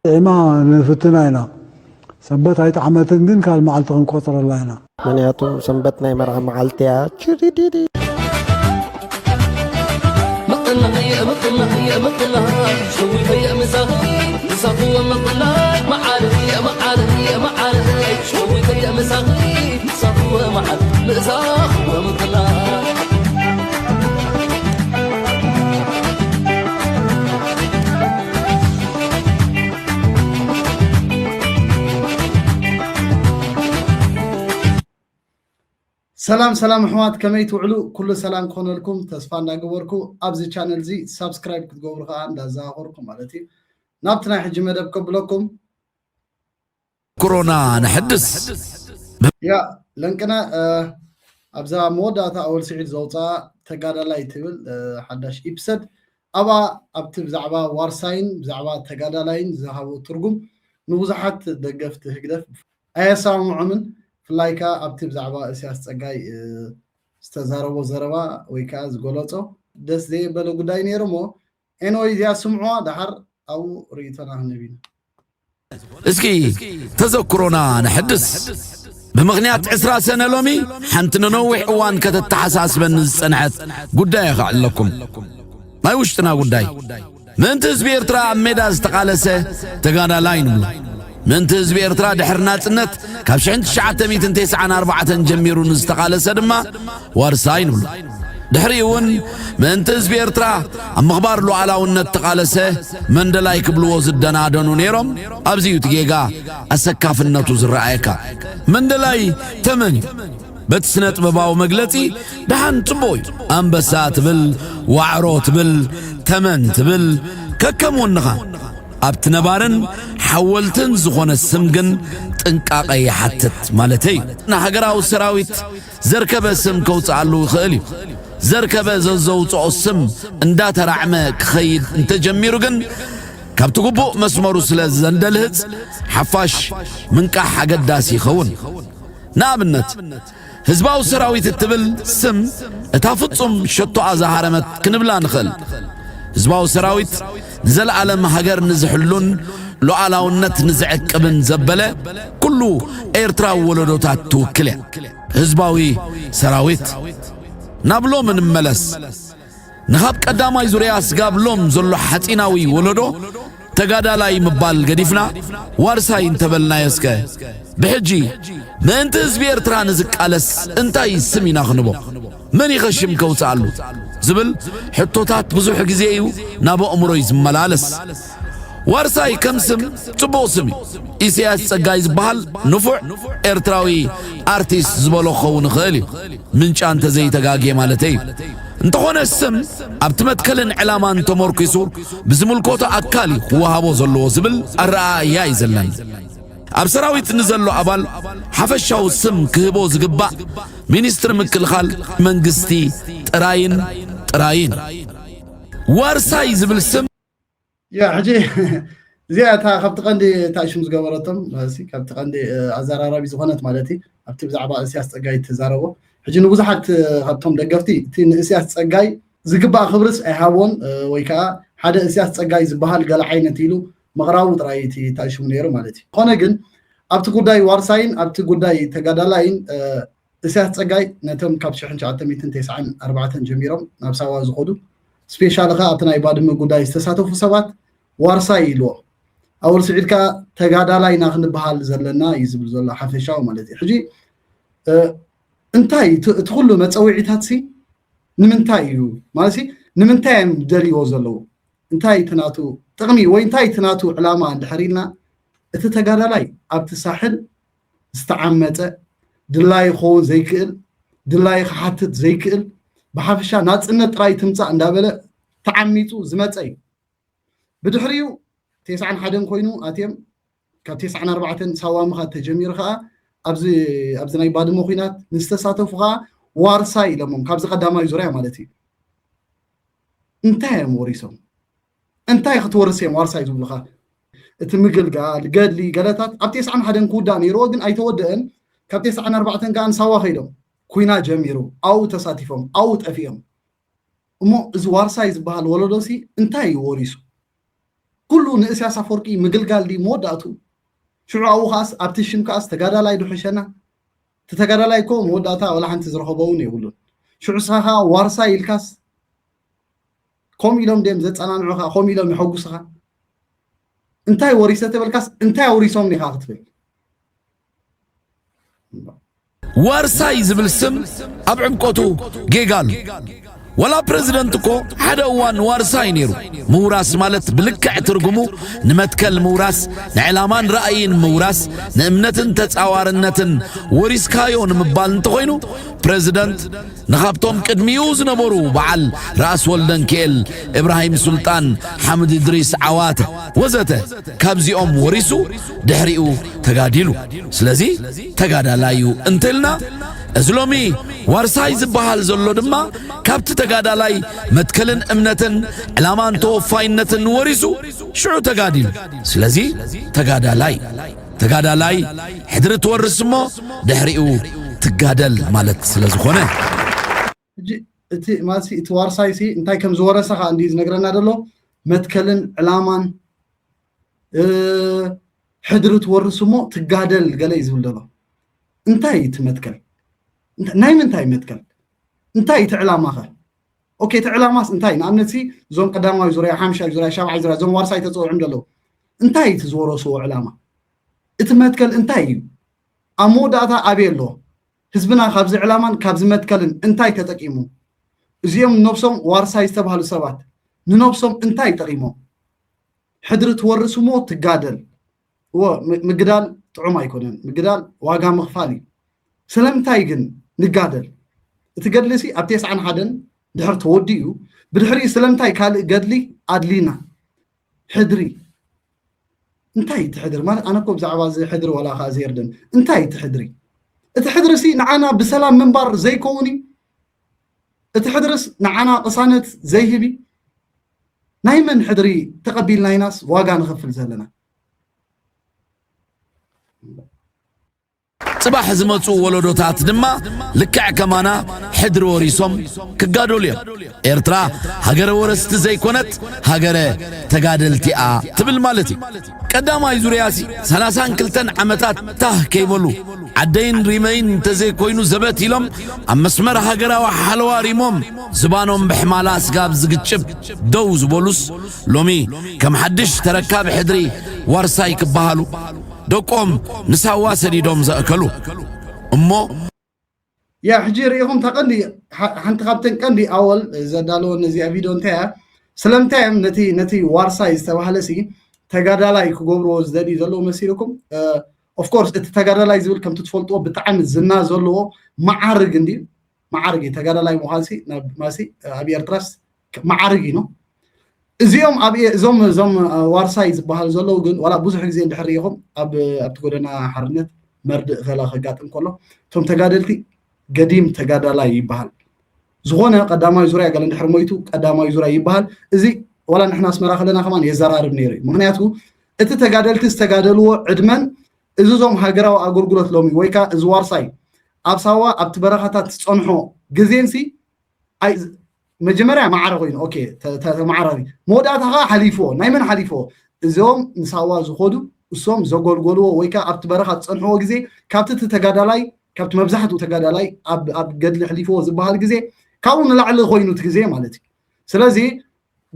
ጥዕማ ንፍትና ኢና። ሰንበት ኣይጠዓመትን ግን ካልእ መዓልቲ ክንቆፅረላ ኢና። ምኽንያቱ ሰንበት ናይ መርዓ መዓልቲ እያ። ችሪዲዲ። ምቕናይ ምቕናይ ምቕናይ ሸዊተይ ምሳኺ ምሳኺ ምቕናይ መዓረይ መዓረይ መዓረይ ሸዊተይ ምሳኺ ምሳኺ መዓር ምሳኺ ምቕናይ። ሰላም ሰላም ኣሕዋት፣ ከመይ ትውዕሉ? ኩሉ ሰላም ክኾነልኩም ተስፋ እንዳገበርኩ፣ ኣብዚ ቻነል እዚ ሳብስክራይብ ክትገብሩ ከዓ እንዳዘኻኸርኩ ማለት እዩ። ናብቲ ናይ ሕጂ መደብ ከብለኩም። ኮሮና ንሕድስ። ያ ለንቅነ፣ እ፣ ኣብዛ መወዳእታ ኣወል ስዒድ ዘውፅኣ ተጋዳላይ ትብል፣ እ፣ ሓዳሽ ኢፕሰድ፣ ኣብኣ ኣብቲ ብዛዕባ ዋርሳይን ብዛዕባ ተጋዳላይን ዝሃቦ ትርጉም ንብዙሓት ደገፍቲ ህግደፍ ኣየሰማምዖምን። ብፍላይ ከኣ ኣብቲ ብዛዕባ እስያስ ጸጋይ፣ እ፣ ዝተዛረቦ ዘረባ ወይ ከኣ ዝገለጾ ደስ ዘየበለ ጉዳይ ነይሩ እሞ፣ ኤንወይ እዚኣ ስምዕዋ፣ ደሓር ኣብኡ ርእይቶና ክንህብ ኢና። እስኪ ተዘክሮና ነሐድስ። ብምኽንያት ዕስራ ሰነ ሎሚ ሓንቲ ንነዊሕ እዋን ከተተሓሳስበኒ ዝጸንሐት ጉዳይ ከዕለኩም። ናይ ውሽጥና ጉዳይ። ምእንቲ ህዝቢ ኤርትራ ኣብ ሜዳ ዝተቓለሰ ተጋዳላይ ንብሎ። ምእንቲ ህዝቢ ኤርትራ ድሕሪ ናጽነት ካብ ሽሕን ትሽዓተ ሚእትን ተስዓን ኣርባዕተን ጀሚሩ ንዝተቓለሰ ድማ ዋርሳይ ንብሎ። ድሕሪኡ እውን ምእንቲ ህዝቢ ኤርትራ ኣብ ምኽባር ሉዓላውነት ተቓለሰ መንደላይ ክብልዎ ዝደናደኑ ነይሮም። ኣብዚ'ዩ እቲ ጌጋ ኣሰካፍነቱ ዝረኣየካ። መንደላይ ተመን እዩ። በቲ ስነ ጥበባዊ መግለጺ ደሓን ጽቡቕ እዩ። ኣንበሳ ትብል፣ ዋዕሮ ትብል፣ ተመን ትብል፣ ከከም ወንኻ። ኣብቲ ነባርን ሓወልትን ዝኾነ ስም ግን ጥንቃቐ ይሓትት ማለተይ እዩ። ንሃገራዊ ሰራዊት ዘርከበ ስም ከውጽኣሉ ይኽእል እዩ። ዘርከበ ዘዘውጽኦ ስም እንዳተራዕመ ክኸይድ እንተጀሚሩ ግን ካብቲ ግቡእ መስመሩ ስለ ዘንደልህጽ ሓፋሽ ምንቃሕ ኣገዳሲ ይኸውን። ንኣብነት ህዝባዊ ሰራዊት እትብል ስም እታ ፍጹም ሸቶኣ ዝሃረመት ክንብላ ንኽእል። ህዝባዊ ሰራዊት ንዘለኣለም ሃገር ንዝሕሉን ሉዓላውነት ንዝዕቅብን ዘበለ ኩሉ ኤርትራዊ ወለዶታት ትውክል እያ። ህዝባዊ ሰራዊት። ናብ ሎሚ ንመለስ። ንኻብ ቀዳማይ ዙርያ ስጋብ ሎም ዘሎ ሓጺናዊ ወለዶ ተጋዳላይ ምባል ገዲፍና ዋርሳይ እንተበልናዮ እስከ ብሕጂ ምእንቲ ህዝቢ ኤርትራ ንዝቃለስ እንታይ ስም ኢና ክንቦ? መን ኢኸ ሽም ከውጽኣሉ? ዝብል ሕቶታት ብዙሕ ግዜ እዩ ናብ ኣእምሮይ ዝመላለስ። ዋርሳይ ከም ስም ጽቡቕ ስም እዩ። ኢሳያስ ጸጋይ ዝበሃል ንፉዕ ኤርትራዊ ኣርቲስት ዝበሎ ክኸውን ይኽእል እዩ። ምንጫ እንተዘይተጋግየ ማለተይ እዩ። እንተኾነ ስም ኣብቲ መትከልን ዕላማን ተመርኲሱ ብዝምልከቶ ኣካል እዩ ክወሃቦ ዘለዎ ዝብል ኣረኣእያ እዩ ዘለኒ። ኣብ ሰራዊት ንዘሎ ኣባል ሓፈሻዊ ስም ክህቦ ዝግባእ ሚኒስትሪ ምክልኻል መንግስቲ ጥራይን ጥራይን። ዋርሳይ ዝብል ስም ያ፣ ሕጂ እዚኣ እታ ካብቲ ቀንዲ እታ ሽም ዝገበረቶም፣ እዚ ካብቲ ቀንዲ፣ እ፣ ኣዘራራቢ ዝኾነት ማለት እዩ። ኣብቲ ብዛዕባ እስያስ ጸጋይ እተዛረቦ፣ ሕጂ ንብዙሓት፣ እ፣ ካብቶም ደገፍቲ እቲ ንእስያስ ጸጋይ ዝግባእ ክብርስ ኣይሃቦን፣ እ፣ ወይ ከኣ ሓደ እስያስ ጸጋይ ዝበሃል ገለ ዓይነት ኢሉ ምቕራቡ ጥራይ እቲ እታ ሽሙ ነይሩ ማለት እዩ። ዝኾነ ግን ኣብቲ ጉዳይ ዋርሳይን ኣብቲ ጉዳይ ተጋዳላይን፣ እ፣ እስያስ ጸጋይ ነቶም ካብ ሽሕን ትሽዓተ ሚእትን ተስዓን ኣርባዕተን ጀሚሮም ናብ ሳዋ ዝኸዱ፣ ስፔሻሊ ኸኣ ኣብቲ ናይ ባድመ ጉዳይ ዝተሳተፉ ሰባት ዋርሳይ ኢልዎ። ኣወል ስዒድ ከኣ ተጋዳላይ ኢና ክንበሃል ዘለና እዩ ዝብል ዘሎ ሓፈሻዊ ማለት እዩ። ሕጂ፣ እ፣ እንታይ እቲ፣ እቲ ኩሉ መጸውዒታትሲ ንምንታይ እዩ? ማለትሲ ንምንታይ እዮም ደልይዎ ዘለዉ? እንታይ እቲ ናቱ ጥቕሚ ወይ እንታይ እቲ ናቱ ዕላማ እንድሕር ኢልና፣ እቲ ተጋዳላይ ኣብቲ ሳሕል ዝተዓመጸ፣ ድላዩ ክኸውን ዘይክእል፣ ድላዩ ክሓትት ዘይክእል፣ ብሓፈሻ ናጽነት ጥራይ ትምጻእ እንዳበለ ተዓሚጹ ዝመጸ እዩ። ብድሕሪኡ ተስዓን ሓደን ኮይኑ ኣትዮም፣ ካብ ተስዓን ኣርባዕተን ሳዋ ምኻድ ተጀሚሩ ኸኣ ኣብዚ፣ ኣብዚ ናይ ባድመ ኹናት ንዝተሳተፉ ኸኣ ዋርሳይ ኢሎሞም፣ ካብዚ ቀዳማይ ዙርያ ማለት እዩ። እንታይ እዮም ወሪሶም? እንታይ ክትወርስ እዮም ዋርሳይ ዝብሉኻ? እቲ ምግልጋል፣ ገድሊ፣ ገለታት ኣብ ተስዓን ሓደን ክውዳእ ነይርዎ፣ ግን ኣይተወደአን። ካብ ተስዓን ኣርባዕተን ከኣ ንሳዋ ከይዶም፣ ኩናት ጀሚሩ፣ ኣብኡ ተሳቲፎም፣ ኣብኡ ጠፊኦም። እሞ እዚ ዋርሳይ ዝበሃል ወለዶሲ እንታይ እዩ ወሪሱ? ኩሉ ንእስያስ ኣፈወርቂ ምግልጋል ድዩ መወዳእቱ? ሽዑ ኣብኡ ከኣስ ኣብቲ ሽም ከኣስ ተጋዳላይ ዶ ሕሸና? እቲ ተጋዳላይ እኮ መወዳእታ ወላ ሓንቲ ዝረኸቦ እውን የብሉን። ሽዑ ስኻ ከኣ ዋርሳይ ኢልካስ ከምኡ ኢሎም ድዮም ዘጸናንዑኻ? ከምኡ ኢሎም የሐጉስኻ? እንታይ ወሪሰ ተበልካስ እንታይ ኣውሪሶም ዲኻ ክትብል? ዋርሳይ ዝብል ስም ኣብ ዕምቆቱ ጌጋ ኣሎ። ዋላ ፕረዚደንት እኮ ሓደ እዋን ዋርሳይ ነይሩ። ምውራስ ማለት ብልክዕ ትርጉሙ ንመትከል ምውራስ፣ ንዕላማን ራእይን ምውራስ፣ ንእምነትን ተጻዋርነትን ወሪስካዮ ንምባል እንተኾይኑ ፕረዚደንት ንኻብቶም ቅድሚኡ ዝነበሩ በዓል ራእሲ ወልደንኪኤል፣ እብራሂም ሱልጣን፣ ሓምድ እድሪስ ዓዋተ ወዘተ ካብዚኦም ወሪሱ ድሕሪኡ ተጋዲሉ። ስለዚ ተጋዳላይ እዩ እንተልና እዚ ሎሚ ዋርሳይ ዝበሃል ዘሎ ድማ ካብቲ ተጋዳላይ መትከልን እምነትን ዕላማን ተወፋይነትን ወሪሱ ሽዑ ተጋዲሉ። ስለዚ ተጋዳላይ ተጋዳላይ ሕድሪ ትወርስ እሞ ድሕሪኡ ትጋደል ማለት ስለ ዝኾነ። ሕጂ እቲ ማሲ እቲ ዋርሳይ ሲ እንታይ ከም ዝወረሰ ከዓ እንዲ ዝነግረና ዘሎ መትከልን ዕላማን ሕድሪ ትወርስ እሞ ትጋደል ገለ እዩ ዝብል ዘሎ። እንታይ እዩ እቲ መትከል? ናይ ምንታይ መትከል? እንታይ እቲ ዕላማኸ? ኦኬ እቲ ዕላማስ እንታይ? ንኣብነት ሲ እዞም ቀዳማዊ ዙርያ፣ ሓምሻይ ዙርያ፣ ሻብዓይ ዙርያ እዞም ዋርሳይ ተፀውዕም ዘለዉ እንታይ እቲ ዝወረስዎ ዕላማ? እቲ መትከል እንታይ እዩ? ኣብ መወዳእታ ኣበይ ኣሎ? ህዝብና ካብዚ ዕላማን ካብዚ መትከልን እንታይ ተጠቂሙ? እዚኦም ንነብሶም ዋርሳይ ዝተባህሉ ሰባት ንነብሶም እንታይ ጠቒሞም? ሕድሪ ትወርስ እሞ ትጋደል። እዎ ምግዳል ጥዑም ኣይኮነን። ምግዳል ዋጋ ምኽፋል እዩ። ስለምንታይ ግን ንጋደል? እቲ ገድሊ ሲ ኣብ ተስዓን ሓደን ድሕር ተወዲኡ ብድሕሪኡ ስለምንታይ ካልእ ገድሊ ኣድሊና? ሕድሪ እንታይ እቲ ሕድሪ ማለት ኣነ እኮ ብዛዕባ እዚ ሕድሪ ዋላ ከዓ ዘየርደን እንታይ እቲ ሕድሪ እቲ ሕድሪ ሲ ንዓና ብሰላም ምንባር ዘይከውን እዩ እቲ ሕድርስ ንዓና ቅሳነት ዘይህብ እዩ ናይ መን ሕድሪ ተቐቢልና ኢናስ ዋጋ ንኸፍል ዘለና ጽባሕ ዝመጹ ወለዶታት ድማ ልክዕ ከማና ሕድሪ ወሪሶም ክጋደሉ እዮም። ኤርትራ ሃገረ ወረስቲ ዘይኮነት ሃገረ ተጋደልቲ እያ ትብል ማለት እዩ። ቀዳማይ ዙርያሲ ሰላሳን ክልተን ዓመታት ታህ ከይበሉ ዓደይን ሪመይን እንተዘይኮይኑ ዘበት ኢሎም ኣብ መስመር ሃገራዊ ሓለዋ ሪሞም ዝባኖም ብሕማላ ስጋብ ዝግጭብ ደው ዝበሉስ ሎሚ ከም ሓድሽ ተረካቢ ሕድሪ ዋርሳይ ክበሃሉ ደቆም ንሳዋ ሰዲዶም ዘእከሉ እሞ ያ ሕጂ ርኢኹም ተቐንዲ ሓንቲ ካብተን ቀንዲ ኣወል ዘዳለወ ነዚኣ ቪድዮ እንታይ እያ ስለምንታይ እዮም ነቲ ነቲ ዋርሳይ ዝተባህለ ሲ ተጋዳላይ ክገብርዎ ዝደልዩ ዘለዉ መሲልኩም ኦፍኮርስ እቲ ተጋዳላይ ዝብል ከምቲ ትፈልጥዎ ብጣዕሚ ዝና ዘለዎ መዓርግ እንዲ መዓርግ እዩ ተጋዳላይ ምዃንሲ ማሲ ኣብ ኤርትራስ መዓርግ እዩ እዚኦም ኣብ እዞም እዞም ዋርሳይ ዝበሃሉ ዘለዉ ግን ዋላ ብዙሕ ግዜ እንድሕር ርኢኹም ኣብቲ ጎደና ሓርነት መርድእ ከላ ከጋጥም ከሎ እቶም ተጋደልቲ ገዲም ተጋዳላይ ይበሃል ዝኾነ ቀዳማይ ዙርያ ገለ እንድሕር ሞይቱ ቀዳማይ ዙርያ ይበሃል እዚ ዋላ ንሕና ኣስመራ ከለና ከማን የዘራርብ ነይሩ እዩ ምክንያቱ እቲ ተጋደልቲ ዝተጋደልዎ ዕድመን እዚ ዞም ሃገራዊ ኣገልግሎት ሎሚ ወይ ከዓ እዚ ዋርሳይ ኣብ ሳዋ ኣብቲ በረኻታት ዝፀንሖ ግዜንሲ መጀመርያ ማዕረ ኮይኑ ኦኬ ተማዕራሪ መወዳእታ ከዓ ሓሊፍዎ ናይ መን ሓሊፍዎ እዞም ንሳዋ ዝኸዱ እሶም ዘጎልጎልዎ ወይ ከዓ ኣብቲ በረኻ ዝፀንሕዎ ግዜ ካብቲ እቲ ተጋዳላይ ካብቲ መብዛሕትኡ ተጋዳላይ ኣብ ገድሊ ሕሊፍዎ ዝበሃል ግዜ ካብኡ ንላዕሊ ኮይኑ እቲ ግዜ ማለት እዩ ስለዚ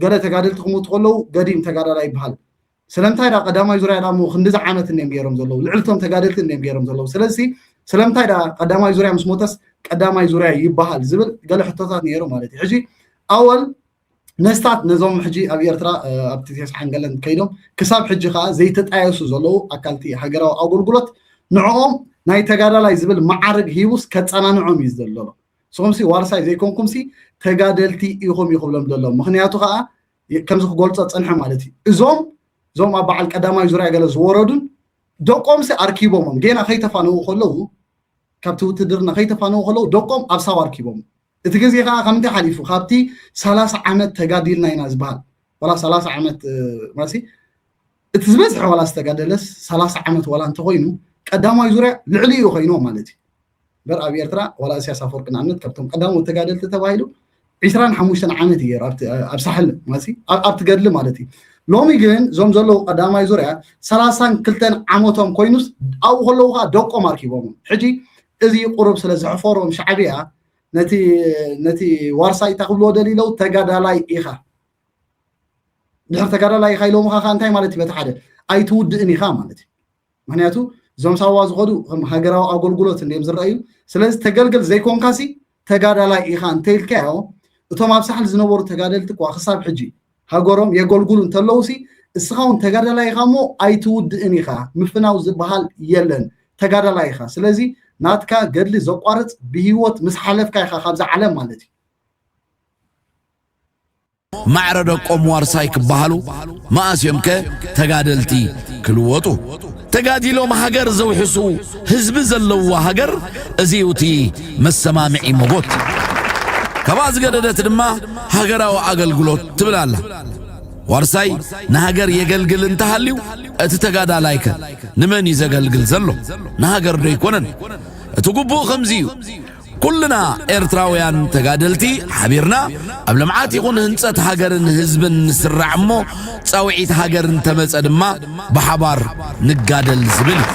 ገለ ተጋደልቲ ክሞቱ ከለዉ ገዲም ተጋዳላይ ይበሃል ስለምንታይ ዳ ቀዳማይ ዙርያ ዳ እሞ ክንድዚ ዓመት እንዲዮም ገይሮም ዘለዉ ልዕልቶም ተጋደልቲ እንዲዮም ገይሮም ዘለዉ ስለዚ ስለምንታይ ዳ ቀዳማይ ዙርያ ምስ ሞተስ ቀዳማይ ዙርያ ይበሃል ዝብል ገለ ሕቶታት ነይሩ ማለት እዩ ሕጂ ኣወል ነስታት ነዞም ሕጂ ኣብ ኤርትራ ኣብቲ ተስዓን ገለን ከይዶም ክሳብ ሕጂ ከዓ ዘይተጣየሱ ዘለዉ ኣካልቲ ሃገራዊ ኣገልግሎት ንዕኦም ናይ ተጋዳላይ ዝብል መዓርግ ሂቡስ ከፀናንዖም እዩ ዝደለሎ ንስኹምሲ ዋርሳይ ዘይኮንኩምሲ ተጋደልቲ ኢኹም እዩ ክብሎም ዘሎ ምኽንያቱ ከዓ ከምዚ ክገልፆ ፀንሐ ማለት እዩ እዞም እዞም ኣብ በዓል ቀዳማይ ዙርያ ገለ ዝወረዱን ደቆምሲ ኣርኪቦሞም ጌና ከይተፋነዉ ከለዉ ካብቲ ውትድርና ከይተፋነዉ ከለዉ ደቆም ኣብ ሳዋ ኣርኪቦም እቲ ግዜ ከዓ ከምንታይ ሓሊፉ ካብቲ ሰላሳ ዓመት ተጋዲልና ኢና ዝበሃል ዋላ ሰላሳ ዓመት ማሲ እቲ ዝበዝሐ ዋላ ዝተጋደለስ ሰላሳ ዓመት ዋላ እንተኮይኑ ቀዳማይ ዙርያ ልዕሊ እዩ ኮይኖም ማለት እዩ በር ኣብ ኤርትራ ዋላ እስያስ ኣፈወርቂ ንኣብነት ካብቶም ቀዳሞት ተጋደልቲ ተባሂሉ ዒስራን ሓሙሽተን ዓመት እዩ ገይሩ ኣብ ሳሕል ማሲ ኣብቲ ገድሊ ማለት እዩ ሎሚ ግን እዞም ዘለዉ ቀዳማይ ዙርያ ሰላሳን ክልተን ዓመቶም ኮይኑስ ኣብኡ ከለዉ ከዓ ደቆም ኣርኪቦም። ሕጂ እዚ ቁሩብ ስለ ዘሕፈሮም ሻዕብያ ነቲ ነቲ ዋርሳይ እንታይ ክብልዎ ደሊለው? ተጋዳላይ ኢኻ። ድሕር ተጋዳላይ ኢኻ ኢሎምኻ ከዓ እንታይ ማለት እዩ? በቲ ሓደ ኣይትውድእን ኢኻ ማለት እዩ። ምክንያቱ እዞም ሳዋ ዝኸዱ ከም ሃገራዊ ኣገልግሎት እንዲም ዝረኣዩ። ስለዚ ተገልገል ዘይኮንካሲ ተጋዳላይ ኢኻ እንተኢልካዮ፣ እቶም ኣብ ሳሕል ዝነበሩ ተጋደልቲ እኳ ክሳብ ሕጂ ሃገሮም የገልግሉ እንተለውሲ፣ እስኻ እውን ተጋዳላይ ኢኻ እሞ ኣይትውድእን ኢኻ። ምፍናው ዝበሃል የለን። ተጋዳላይ ኢኻ። ስለዚ ናትካ ገድሊ ዘቋርጽ ብህይወት ምስ ሓለፍካ ኢኻ ካብዛ ዓለም ማለት እዩ። ማዕረ ደቆም ዋርሳይ ክበሃሉ መኣስ እዮም ከ ተጋደልቲ ክልወጡ? ተጋዲሎም ሃገር ዘውሕሱ ህዝቢ ዘለዋ ሃገር፣ እዚ እዩ እቲ መሰማምዒ መጎት። ካብኣ ዝገደደት ድማ ሃገራዊ ኣገልግሎት ትብል ኣላ። ዋርሳይ ንሃገር የገልግል እንተሃልዩ፣ እቲ ተጋዳላይከ ንመን እዩ ዘገልግል ዘሎ? ንሃገር ዶ ኣይኮነን? እቲ ግቡእ ከምዚ እዩ። ኩልና ኤርትራውያን ተጋደልቲ ሓቢርና ኣብ ልምዓት ይኹን ህንጸት ሃገርን ህዝብን ንስራዕ እሞ፣ ጻውዒት ሃገር እንተመጸ ድማ ብሓባር ንጋደል ዝብል እዩ።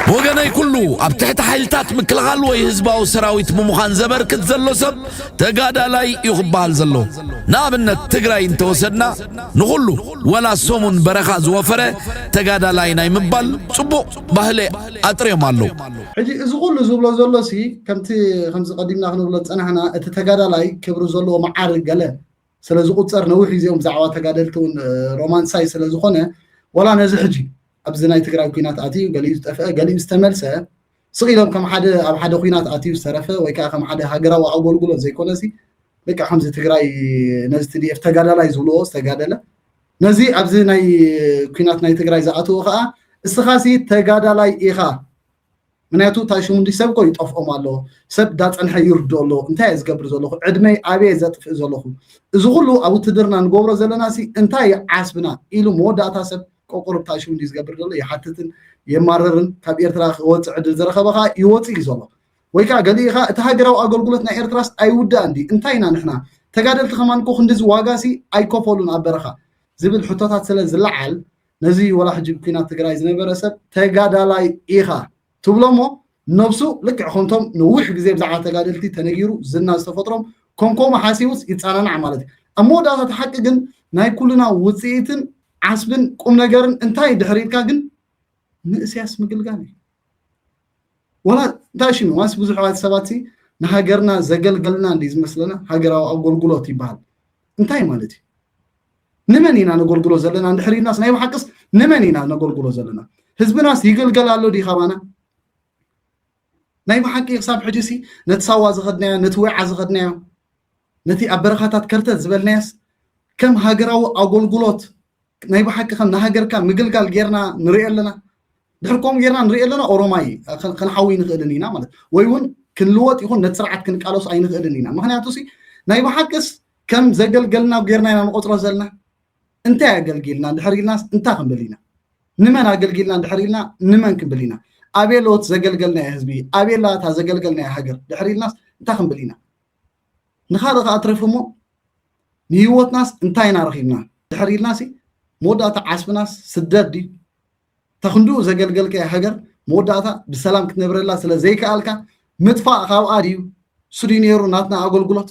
ብወገነይ ኩሉ ኣብ ትሕቲ ሓይልታት ምክልኻል ወይ ህዝባዊ ሰራዊት ብምዃን ዘበርክት ዘሎ ሰብ ተጋዳላይ እዩ ክበሃል ዘሎ። ንኣብነት ትግራይ እንተወሰድና ንኹሉ ወላ ሰሙን በረኻ ዝወፈረ ተጋዳላይ ናይ ምባል ጽቡቕ ባህሊ ኣጥርዮም ኣለዉ። ሕጂ እዚ ኩሉ ዝብሎ ዘሎ ሲ ከምቲ ከምዚ ቀዲምና ክንብሎ ዝጸናሕና እቲ ተጋዳላይ ክብሪ ዘለዎ መዓርግ ገለ ስለ ዝቁጸር ነዊሕ ግዜኦም ብዛዕባ ተጋደልቲ እውን ሮማንሳይ ስለ ዝኾነ ዋላ ነዚ ሕጂ ኣብዚ ናይ ትግራይ ኩናት ኣትዩ ገሊኡ ዝጠፍአ ገሊኡ ዝተመልሰ ስቕ ኢሎም ከም ሓደ ኣብ ሓደ ኩናት ኣትዩ ዝተረፈ ወይ ከዓ ከም ሓደ ሃገራዊ ኣገልግሎት ዘይኮነሲ በቃ ከምዚ ትግራይ ነዚ ቲ ዲ ኤፍ ተጋዳላይ ዝብልዎ ዝተጋደለ ነዚ ኣብዚ ናይ ኩናት ናይ ትግራይ ዝኣትዎ ከዓ እስኻሲ ተጋዳላይ ኢኻ ምክንያቱ እታ ሽሙንዲ ሰብ እኮ ይጠፍኦም ኣሎ ሰብ ዳፀንሐ ይርዶ ኣሎ እንታይ እየ ዝገብር ዘለኹ ዕድመይ ኣበየ ዘጥፍእ ዘለኹ እዚ ኩሉ ኣብ ውትድርና ንገብሮ ዘለና ሲ እንታይ እዩ ዓስብና ኢሉ መወዳእታ ሰብ ቆቁር እታ ሽሙንዲ ዝገብር ዘሎ ይሓትትን የማርርን ካብ ኤርትራ ክወፅእ ዕድል ዝረኸበ ከዓ ይወፅእ እዩ ዘሎ ወይ ከዓ ገሊኡ ከዓ እቲ ሃገራዊ ኣገልግሎት ናይ ኤርትራስ ኣይውዳእን ድዩ እንታይ ኢና ንሕና ተጋደልቲ ከማን እኮ ክንድዚ ዋጋ ሲ ኣይከፈሉን ኣብ በረኻ ዝብል ሕቶታት ስለ ዝለዓል ነዚ ወላ ሕጂ ብኩናት ትግራይ ዝነበረ ሰብ ተጋዳላይ ኢኻ ትብሎ እሞ ነብሱ ልክዕ ከምቶም ነዊሕ ግዜ ብዛዕባ ተጋደልቲ ተነጊሩ ዝና ዝተፈጥሮም ከምከምኡ ሓሲቡስ ይፀናናዕ ማለት እዩ ኣብ መወዳእታ እቲ ሓቂ ግን ናይ ኩልና ውፅኢትን ዓስብን ቁም ነገርን እንታይ ድሕር ኢልካ ግን ንእስያስ ምግልጋል እዩ ወላ እንታይ ሽኑ ዋንስ ብዙሕ ሰባት ንሃገርና ዘገልገልና እንዲ ዝመስለና ሃገራዊ ኣገልግሎት ይበሃል እንታይ ማለት እዩ ንመን ኢና ነገልግሎ ዘለና እንድሕር ኢልናስ ናይ ብሓቅስ ንመን ኢና ነገልግሎ ዘለና ህዝብናስ ይግልገል ኣሎ ድዩ ካባና ናይ ብሓቂ ክሳብ ሕጂ ሲ ነቲ ሳዋ ዝኸድናዮ ነቲ ወይዓ ዝኸድናዮ ነቲ ኣብ በረኻታት ከርተት ዝበልናዮስ ከም ሃገራዊ ኣገልግሎት ናይ ብሓቂ ከም ንሃገርካ ምግልጋል ጌርና ንሪኦ ኣለና ድሕር ከምኡ ጌርና ንሪኦ ኣለና ኦሮማይ ክንሓዊ ንኽእልን ኢና ማለት ወይ እውን ክንልወጥ ይኹን ነቲ ስርዓት ክንቃለሱ ኣይንኽእልን ኢና ምክንያቱ ሲ ናይ ብሓቅስ ከም ዘገልገልና ጌርና ኢና ንቆፅሮ ዘለና እንታይ ኣገልጊልና እንድሕር ኢልናስ እንታይ ክንብል ኢና ንመን ኣገልጊልና እንድሕር ኢልና ንመን ክንብል ኢና ኣበየ ለወት ዘገልገልናዮ ህዝቢ ኣበየ ላታ ዘገልገልናዮ ሃገር ድሕር ኢልናስ እንታይ ክንብል ኢና ንኻልእ ከኣ ትረፍ እሞ ንህይወትናስ እንታይ ኢና ረኺብና ድሕር ኢልናሲ መወዳእታ ዓስብናስ ስደት ድዩ ተኽንድኡ ዘገልገልካዮ ሃገር መወዳእታ ብሰላም ክትነብረላ ስለ ዘይከኣልካ ምጥፋእ ካብኣ ድዩ እሱ ድዩ ነይሩ ናትና ኣገልግሎት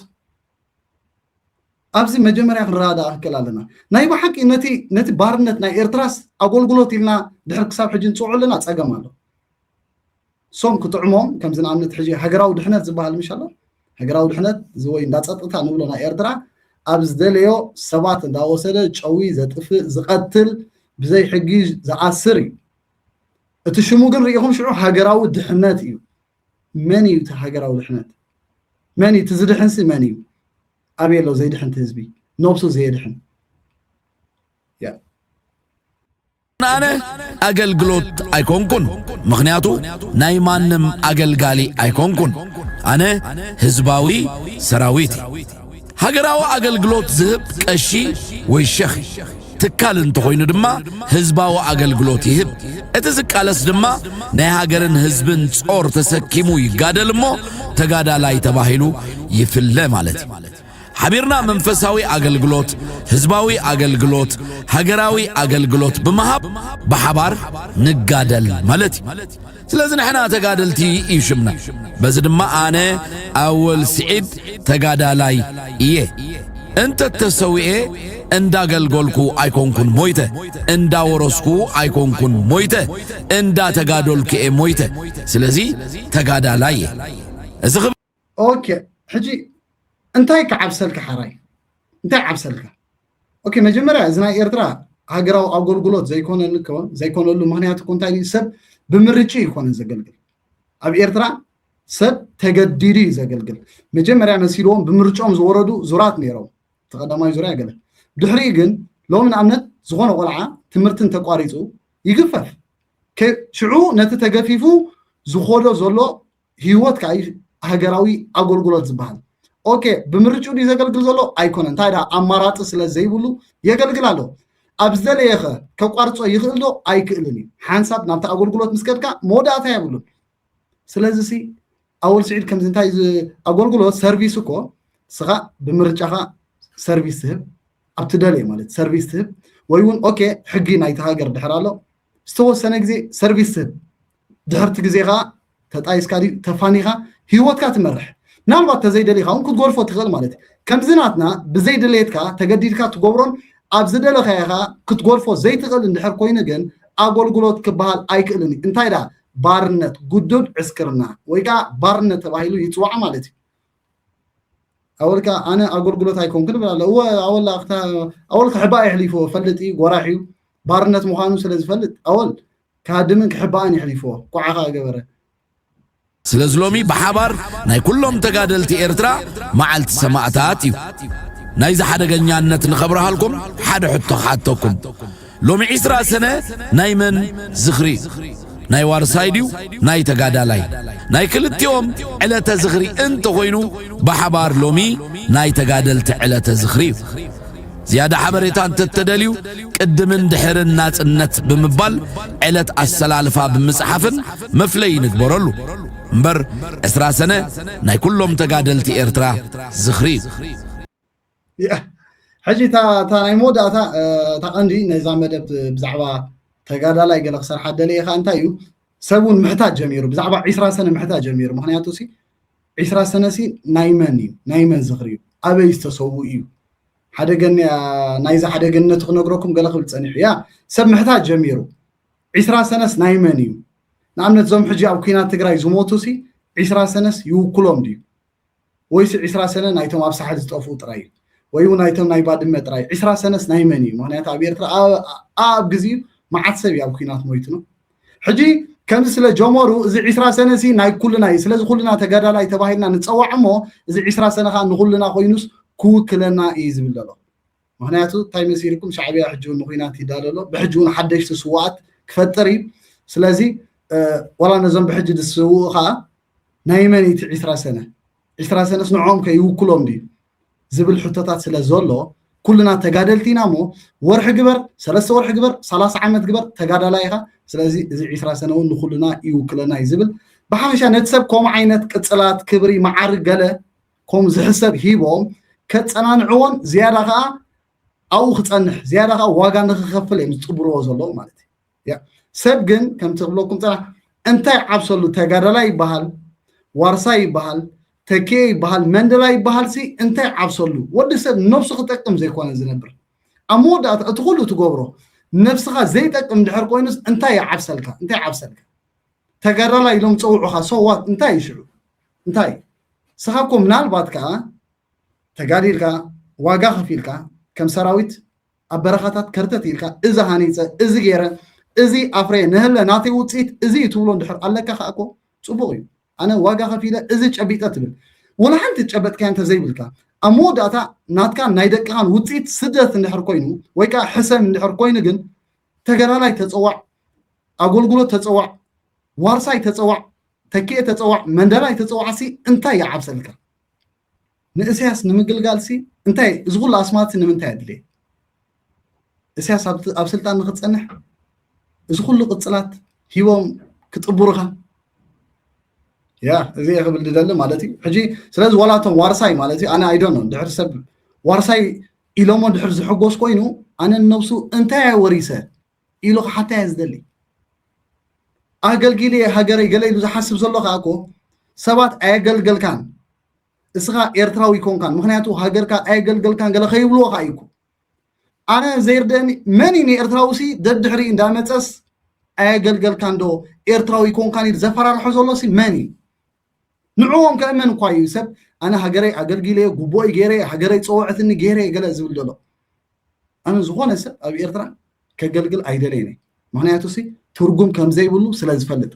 ኣብዚ መጀመርያ ክንረዳዳእ ክክእል ኣለና ናይ ብሓቂ ነቲ ነቲ ባርነት ናይ ኤርትራስ ኣገልግሎት ኢልና ድሕር ክሳብ ሕጂ ንፅውዖ ኣለና ፀገም ኣሎ ሶም ክጥዕሞም ከምዚ ንኣብነት ሕጂ ሃገራዊ ድሕነት ዝበሃል ምሽ ኣሎ ሃገራዊ ድሕነት እዚ ወይ እንዳ ፀጥታ ንብሎ ናይ ኤርትራ ኣብ ዝደለዮ ሰባት እንዳወሰደ ጨዊ ዘጥፍእ ዝቐትል ብዘይ ሕጊ ዝኣስር እዩ እቲ ሽሙ ግን ርኢኹም ሽዑ ሃገራዊ ድሕነት እዩ መን እዩ እቲ ሃገራዊ ድሕነት መን እዩ እቲ ዝድሕንሲ መን እዩ ኣበይ ኣሎ ዘይድሕን እቲ ህዝቢ ነብሱ ዘየድሕን ኣነ ኣገልግሎት ኣይኮንኩን ምኽንያቱ ናይ ማንም ኣገልጋሊ ኣይኮንኩን ኣነ ህዝባዊ ሰራዊት ሃገራዊ ኣገልግሎት ዝህብ ቀሺ ወይ ሸኽ ትካል እንተኾይኑ ድማ ህዝባዊ ኣገልግሎት ይህብ እቲ ዝቃለስ ድማ ናይ ሃገርን ህዝብን ጾር ተሰኪሙ ይጋደል እሞ ተጋዳላይ ተባሂሉ ይፍለ ማለት እዩ ሓቢርና መንፈሳዊ ኣገልግሎት፣ ህዝባዊ ኣገልግሎት፣ ሃገራዊ ኣገልግሎት ብምሃብ ብሓባር ንጋደል ማለት እዩ። ስለዚ ንሕና ተጋደልቲ እዩ ሽምና። በዚ ድማ ኣነ ኣወል ስዒድ ተጋዳላይ እየ። እንተ ተሰዊኤ እንዳገልገልኩ ኣይኮንኩን ሞይተ፣ እንዳወረስኩ ኣይኮንኩን ሞይተ፣ እንዳተጋደልኩ እየ ሞይተ። ስለዚ ተጋዳላይ እየ። እዚ ክብ- ኦኬ፣ ሕጂ እንታይ ክዓብሰልካ ሓራይ? እንታይ ዓብሰልካ? ኦኬ፣ መጀመርያ እዚ ናይ ኤርትራ ሃገራዊ ኣገልግሎት ዘይኮነሉ ዘይኮነሉ ምክንያት እኮ እንታይ እዩ? ሰብ ብምርጫ ይኮነ ዘገልግል። ኣብ ኤርትራ ሰብ ተገዲዱ እዩ ዘገልግል። መጀመርያ መሲልዎም ብምርጫኦም ዝወረዱ ዙራት ነይሮም። እቲ ቀዳማይ ዙርያ ገለ። ድሕሪኡ ግን ሎም ንኣብነት ዝኾነ ቆልዓ ትምህርቲ እንተቋሪፁ ይግፈፍ። ሽዑ ነቲ ተገፊፉ ዝኾዶ ዘሎ ህይወት ከዓ ሃገራዊ ኣገልግሎት ዝበሃል። ኦኬ፣ ብምርጭኡ ድዩ ዘገልግል ዘሎ? ኣይኮነን። እንታይ ደኣ ኣማራፂ ስለ ዘይብሉ የገልግል ኣሎ። ኣብ ዝደለየኸ ከቋርፆ ይኽእል ዶ? ኣይክእልን እዩ። ሓንሳብ ናብቲ ኣገልግሎት ምስ ከድካ መወዳእታ የብሉን። ስለዚ ሲ ኣወል ስዒድ ከምዚ እንታይ ኣገልግሎት ሰርቪስ እኮ ስኻ ብምርጫኻ ሰርቪስ ትህብ ኣብ ትደልየ ማለት ሰርቪስ ትህብ ወይ እውን ኦኬ ሕጊ ናይቲ ሃገር ድሕር ኣሎ ዝተወሰነ ግዜ ሰርቪስ ትህብ ድሕርቲ ግዜ ከዓ ተጣይስካ ድዩ ተፋኒኻ ህይወትካ ትመርሕ ምናልባት ተዘይደሊኻ እውን ክትጎድፎ ትኽእል ማለት እዩ ከምዚ ናትና ብዘይድሌትካ ተገዲድካ ትገብሮን ኣብ ዝደለኻዮ ከዓ ክትጎድፎ ዘይትኽእል እንድሕር ኮይኑ ግን ኣገልግሎት ክበሃል ኣይክእልን እዩ እንታይ ዳ ባርነት ጉዱድ ዕስክርና ወይ ከዓ ባርነት ተባሂሉ ይፅዋዕ ማለት እዩ ኣወልካ ኣነ ኣገልግሎት ኣይኮንክን ብላ ኣለ እወ ኣወል ኣክታ ኣወል ክሕባእ ይሕሊፎ ፈልጥ እዩ ጎራሕ እዩ ባርነት ምዃኑ ስለ ዝፈልጥ ኣወል ክሃድምን ክሕባእን ይሕሊፎ ኳዓኻ ገበረ ስለዚ ሎሚ ብሓባር ናይ ኩሎም ተጋደልቲ ኤርትራ መዓልቲ ሰማእታት እዩ ናይዚ ሓደገኛነት ንኸብረሃልኩም ሓደ ሕቶ ክሓተኩም ሎሚ ዕስራ ሰነ ናይ መን ዝኽሪ እዩ ናይ ዋርሳይ ድዩ ናይ ተጋዳላይ ናይ ክልቲኦም ዕለተ ዝኽሪ እንተኾይኑ ብሓባር ሎሚ ናይ ተጋደልቲ ዕለተ ዝኽሪ እዩ ዝያዳ ሓበሬታ እንተተደልዩ ቅድምን ድሕርን ናጽነት ብምባል ዕለት ኣሰላልፋ ብምጽሓፍን መፍለይ ንግበረሉ እምበር ዕስራ ሰነ ናይ ኩሎም ተጋደልቲ ኤርትራ ዝኽሪ እዩ ሕጂ እታ ናይ መወዳእታ እታ ቀንዲ ነዛ መደብ ብዛዕባ ተጋዳላይ ገለ ክሰርሓ ደለየ ከ እንታይ እዩ ሰብ እውን ምሕታት ጀሚሩ ብዛዕባ ዒስራ ሰነ ምሕታት ጀሚሩ ምክንያቱ ሲ ዒስራ ሰነ ሲ ናይ መን እዩ ናይ መን ዝኽሪ እዩ ኣበይ ዝተሰዉ እዩ ሓደገን ናይዚ ሓደገነቱ ክነግረኩም ገለ ክብል ፀኒሑ እያ ሰብ ምሕታት ጀሚሩ ዒስራ ሰነስ ናይ መን እዩ ንኣብነት እዞም ሕጂ ኣብ ኩናት ትግራይ ዝሞቱ ሲ ዒስራ ሰነስ ይውክሎም ድዩ ወይሲ ዒስራ ሰነ ናይቶም ኣብ ሳሕል ዝጠፍኡ ጥራይ እዩ ወይ እውን ናይቶም ናይ ባድመ ጥራይ ዒስራ ሰነስ ናይ መን እዩ ምክንያቱ ኣብ ኤርትራ ኣብ ግዜኡ መዓት ሰብ እዩ ኣብ ኩናት ሞይቱ ነው ሕጂ ከምዚ ስለ ጀመሩ እዚ ዒስራ ሰነ ሲ ናይ ኩልና እዩ ስለዚ ኩልና ተጋዳላይ ተባሂልና ንፀዋዕ እሞ እዚ ዒስራ ሰነ ከዓ ንኩልና ኮይኑስ ክውክለና እዩ ዝብል ዘሎ ምክንያቱ እንታይ መሲልኩም ሻዕብያ ሕጂ እውን ንኩናት ይዳለሎ ብሕጂ እውን ሓደሽቲ ስዋኣት ክፈጥር እዩ ስለዚ ዋላ ነዞም ብሕጂ ዝስውኡ ከዓ ናይ መን እቲ ዒስራ ሰነ ዒስራ ሰነስ ንዕኦም ከ ይውክሎም ድዩ ዝብል ሕቶታት ስለ ዘሎ ኩልና ተጋደልቲ ኢና እሞ ወርሒ ግበር ሰለስተ ወርሒ ግበር ሰላሳ ዓመት ግበር ተጋዳላይ ኢኻ ስለዚ እዚ ዒስራ ሰነ እውን ንኩልና ይውክለና እዩ ዝብል ብሓፈሻ ነቲ ሰብ ከምኡ ዓይነት ቅፅላት ክብሪ መዓርግ ገለ ከም ዝሕሰብ ሂቦም ከፀናንዕዎን ዝያዳ ከዓ ኣብኡ ክፀንሕ ዝያዳ ከዓ ዋጋ ንክኸፍል እዮም ዝፅብርዎ ዘለዉ ማለት እዩ ሰብ ግን ከምቲ ክብለኩም ፅናሕ እንታይ ዓብሰሉ ተጋዳላይ ይበሃል ዋርሳይ ይበሃል ተኪኤ ይበሃል መንደላ ይበሃል ሲ እንታይ ዓብሰሉ ወዲ ሰብ ነብሱ ክጠቅም ዘይኮነ ዝነብር ኣብ መወዳእታ እቲ ኩሉ ትገብሮ ነብስኻ ዘይጠቅም ድሕር ኮይኑስ እንታይ ይዓብሰልካ እንታይ ዓብሰልካ ተጋዳላይ ኢሎም ፀውዑኻ ሰዋት እንታይ ይሽዑ እንታይ ስኻ እኮ ምናልባት ከዓ ተጋዲልካ ዋጋ ከፊልካ ከም ሰራዊት ኣብ በረኻታት ከርተት ኢልካ እዚ ሃኒፀ እዚ ገይረ እዚ ኣፍረየ ንህለ ናተይ ውፅኢት እዚ እዩ ትብሎ እንድሕር ኣለካ ከዓ እኮ ፅቡቅ እዩ ኣነ ዋጋ ከፊለ እዚ ጨቢጠ ትብል ወላ ሓንቲ ጨበጥካያ እንተዘይብልካ ኣብ መወዳእታ ናትካን ናይ ደቅኻን ውፅኢት ስደት እንድሕር ኮይኑ ወይ ከዓ ሕሰም እንድሕር ኮይኑ ግን ተገላላይ ተፀዋዕ ኣገልግሎት ተፀዋዕ ዋርሳይ ተፀዋዕ ተኪኤ ተፀዋዕ መንደላይ ተፀዋዕሲ እንታይ ይዓብሰልካ ንእስያስ ንምግልጋልሲ እንታይ እዚ ኩሉ ኣስማትሲ ንምንታይ ኣድልየ እስያስ ኣብ ስልጣን ንክትፀንሕ እዚ ኩሉ ቅፅላት ሂቦም ክጥብሩኻ ያ እዚ ክብል ዝደሊ ማለት እዩ። ሕጂ ስለዚ ዋላቶም ዋርሳይ ማለት እዩ ኣነ ኣይዶኖ ድሕር ሰብ ዋርሳይ ኢሎሞ ድሕር ዝሕጎስ ኮይኑ ኣነ ነብሱ እንታይ ኣየ ወሪሰ ኢሉ ክሓታ እየ ዝደሊ። ኣገልጊለ ሃገረይ ገለ ኢሉ ዝሓስብ ዘሎ ከዓ እኮ ሰባት ኣየገልገልካን እስኻ ኤርትራዊ ኮንካን ምክንያቱ ሃገርካ ኣየገልገልካን ገለ ከይብልዎ ከዓ እዩ እኮ። ኣነ ዘይርደኒ መን እዩ ንኤርትራዊ ሲ ደድሕሪ እንዳመፀስ ኣየገልገልካን ዶ ኤርትራዊ ኮንካን ኢሉ ዘፈራርሖ ዘሎ ሲ መን እዩ? ንዕዎም ከእመን እኳ እዩ ሰብ ኣነ ሃገረይ ኣገልጊለ ጉቦይ ገይረ ሃገረይ ፀወዕትኒ ገይረ ገለ ዝብል ዘሎ። ኣነ ዝኾነ ሰብ ኣብ ኤርትራ ከገልግል ኣይደለይን እየ። ምክንያቱ ሲ ትርጉም ከም ዘይብሉ ስለ ዝፈልጥ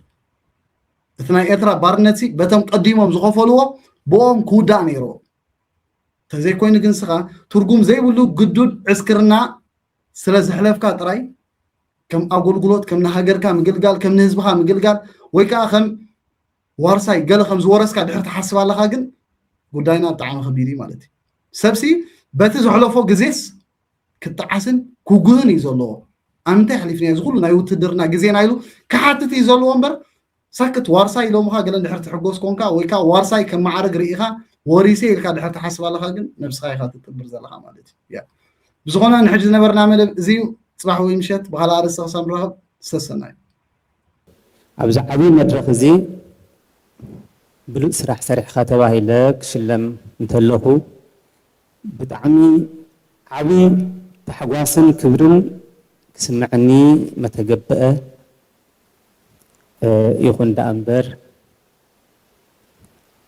እቲ ናይ ኤርትራ ባርነት ሲ በቶም ቀዲሞም ዝኸፈልዎ ብኦም ክውዳእ ነይርዎ። ተዘይኮይኑ ግን ስኻ ትርጉም ዘይብሉ ግዱድ ዕስክርና ስለ ዘሕለፍካ ጥራይ ከም ኣገልግሎት ከም ንሃገርካ ምግልጋል ከም ንህዝብኻ ምግልጋል ወይ ከዓ ከም ዋርሳይ ገለ ከም ዝወረስካ ድሕር ትሓስብ ኣለኻ ግን ጉዳይና ብጣዕሚ ከቢድ እዩ ማለት እዩ። ሰብሲ በቲ ዘሕለፎ ግዜስ ክጠዓስን ክጉህን እዩ ዘለዎ። ኣነ እንታይ ኣሕሊፍኒ እዚ ኩሉ ናይ ውትድርና ግዜና ኢሉ ክሓትት እዩ ዘለዎ እምበር ሳክት ዋርሳይ ኢሎምኻ ገለ እንድሕር ትሕጎስ ኮንካ ወይ ከዓ ዋርሳይ ከም ማዕረግ ርኢኻ ወሪሰ ኢልካ ድሕር ትሓስብ ኣለኻ ግን ነብስኻ ኢኻ ትጥብር ዘለኻ ማለት እዩ። ያ ብዝኾነ ንሕጂ ዝነበርና መደብ እዚ እዩ። ፅባሕ ወይ ምሸት ብኻልእ ኣርእስቲ ክሳብ ንራኸብ ሰሰናዩ። ኣብዚ ዓብዪ መድረኽ እዚ ብሉፅ ስራሕ ሰሪሕኻ ተባሂለ ክሽለም እንተለኹ ብጣዕሚ ዓብዪ ታሕጓስን ክብርን ክስምዐኒ መተገብአ። ይኹን ደኣ እምበር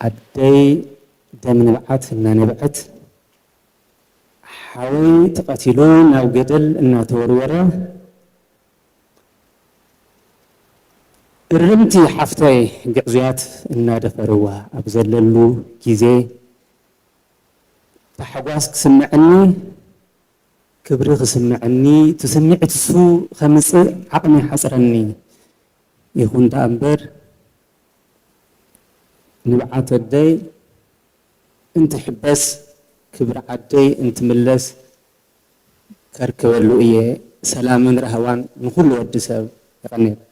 ኣደይ ደም ንብዓት እናነብዐት ሓወይ ተቐቲሉ ናብ ገደል እናተወርወረ እርምቲ ሓፍተይ ግዕዙያት እናደፈርዋ ኣብ ዘለሉ ግዜ ታሕጓስ ክስምዐኒ ክብሪ ክስምዐኒ እቲ ስምዒት እሱ ከምፅእ ዓቕሚ ሓፅረኒ ይኹን ደኣ እምበር ንብዓት ኣደይ እንትሕበስ ክብሪ ዓደይ እንትምለስ ከርክበሉ እየ ሰላምን ራህዋን ንኩሉ ወዲ ሰብ የቐንየልና።